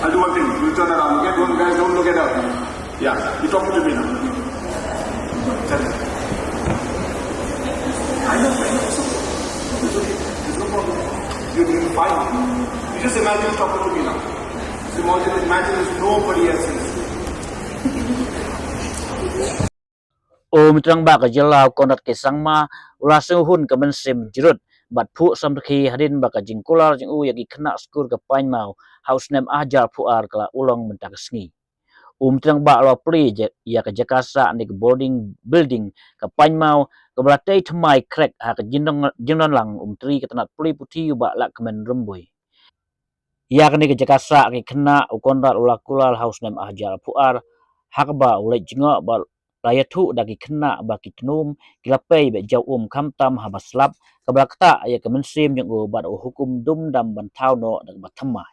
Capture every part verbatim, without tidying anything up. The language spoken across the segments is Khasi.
I'll do one thing. You turn around, okay? Don't, guys, don't look at her. Yeah, you're talking to me now. Tell me. I know, I know. It's okay. It's okay. There's no problem. You're doing fine. You just imagine talking to me now. Just imagine, imagine there's nobody else in this room. U Myntri Rangbah ka jylla u Conrad K Sangma u la sngewhun ka mynsiem jrut bad phuh samrkhie hadien ba ka jingkular jong u ïa ki khynnah skul ka Pangmaw ha u snem arhajar arphew ar ka la urlong mynta ka sngi. U Myntri Rangbah u la plie ïa ka jaka sah ne ka boarding building ka Pangmaw kaba la tei thymmai khrek ha ka jingdon, jingdon lang u Myntri ka tnat pule puthi u Bah Lahkmen Rymbui. Ïa kane ka jaka sah ki khynnah u Conrad u la kular ha u snem arhajar arphew ar ha kaba u leit jngoh bad la ïathuh da ki khynnah ba ki tnum ki la pei bad jaw um khamtam haba slap, kaba la ktah ïa ka mynsiem jong u bad u hukum dum dam ban thaw noh da kaba thymmai.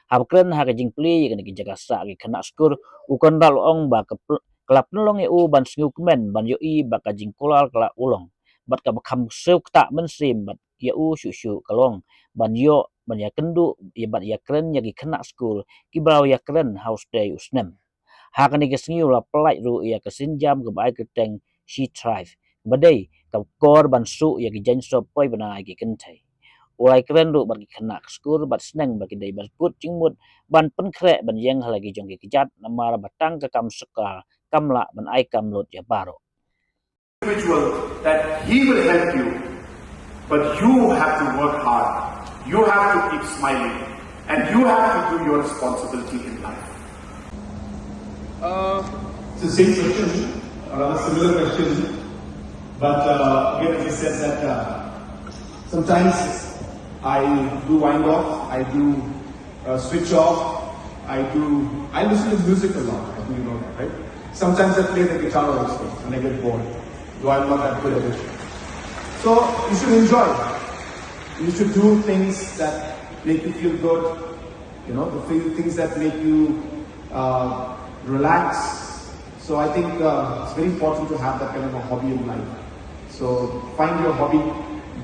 Haba kren ha ka jingplie ïa kane ka jaka sah ki khynnah skul, u Conrad u la ong ba ka pl-, ka la pynlong ïa u ban sngewkmen ban ïohi ba ka jingkular ka la urlong bad kaba kham sngewkmen mynsiem bad ïa u shuh shuh ka long ban ïoh ban ïakynduh ïa bad ïakren ïa ki khynnah skul kiba la ïakren ha u sdei u snem. Ha kane ka sngi u la pyllait ruh ïa ka sienjam kaba ai kyrteng She Thrive, kaba dei ka kor ban suh ïa ki jaiñsop poi bnai ki kynthei. U la ïakren ruh bad ki khynnah skul bad sneng ba ki dei ban kut jingmut ban pynkhreh ban ïeng ha la ki jong ki kjat namar ba tang ka kam sorkar kam lah ban ai kam lut ïa baroh. Individual that he will help you, but you have to work hard. You have to keep smiling, and you have to do your responsibility in life. Uh, it's the same question, or a similar question, but uh, again, as I said, that uh, sometimes I do wind off, I do uh, switch off. I do, I listen to music a lot. I think you know that, right? Sometimes I play the guitar also when I get bored, though I'm not that good at it. So you should enjoy. You should do things that make you feel good, you know, the thing- things that make you uh, relax. So I think uh, it's very important to have that kind of a hobby in life. So find your hobby,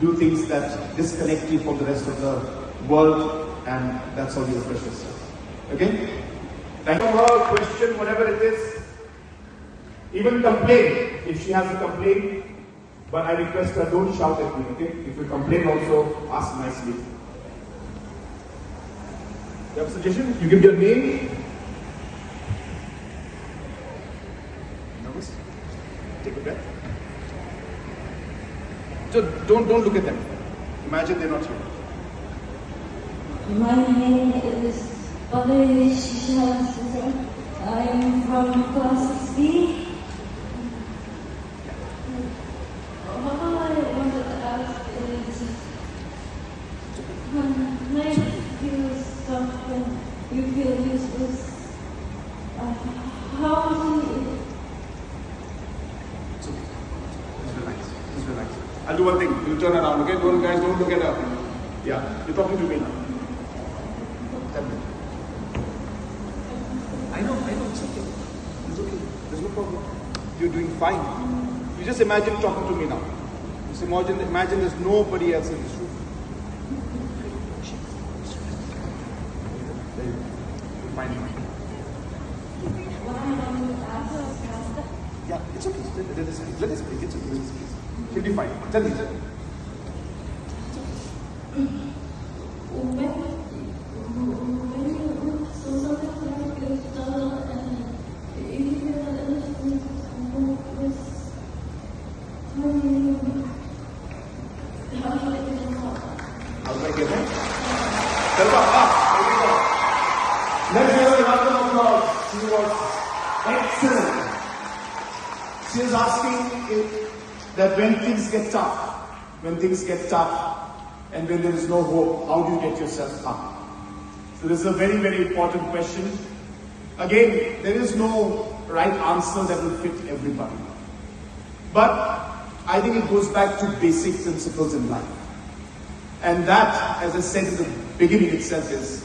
do things that disconnect you from the rest of the world, and that's how you refresh yourself. Okay? Thank you. Her question, whatever it is, even complain if she has a complaint. But I request her, don't shout at me, okay? If you complain also, ask nicely. You have a suggestion? You give your name. Nervous? Take a breath. So don't, don't look at them. Imagine they're not here. My name is Paveli Shisha. I'm from class six B. What I wanted to ask is, when life feels tough and you feel useless, uh, how do you... It's okay. Just relax. Just relax. I'll do one thing. You turn around, okay? Don't, guys, don't look at her. Yeah, you're talking to me now. Tell me. I know, I know. It's okay. It's okay. There's no problem. You're doing fine. You just imagine talking to me now. Just imagine, imagine there's nobody else in this room. There you go. You're fine now. Yeah, it's okay. Let, let us speak. Let us speak. It's okay. Let us speak. She'll be fine. Tell me. Tell me. I'll take it, eh? Tell her, ah, there we go. Let's give her a round of applause. She was excellent. She is asking if, that when things get tough, when things get tough, and when there is no hope, how do you get yourself up? So this is a very, very important question. Again, there is no right answer that will fit everybody. But I think it goes back to basic principles in life. And that, as I said in the beginning itself, is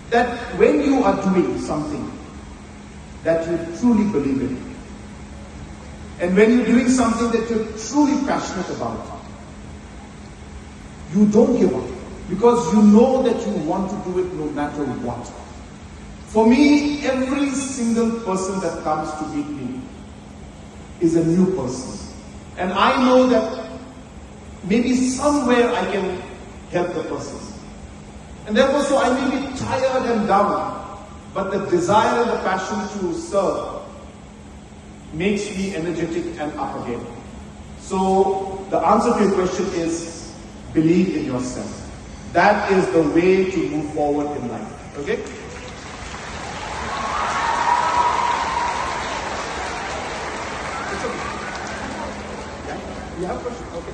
that when you are doing something that you truly believe in, And when you're doing something that you're truly passionate about, you don't give up because you know that you want to do it no matter what. For me, every single person that comes to meet me is a new person. And I know that maybe somewhere I can help the person. And therefore, so I may be tired and down, but the desire and the passion to serve makes me energetic and up again. So the answer to your question is believe in yourself. That is the way to move forward in life. Okay? It's okay. Yeah? You have a question? Okay.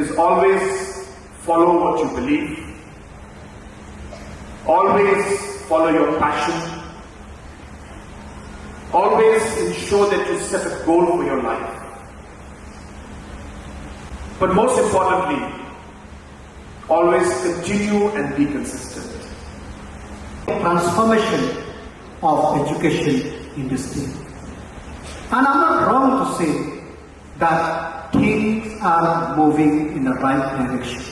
Is always follow what you believe. Always follow your passion. Always ensure that you set a goal for your life. But most importantly, always continue and be consistent. Transformation of education industry. And I'm not wrong to say that things are moving in the right direction.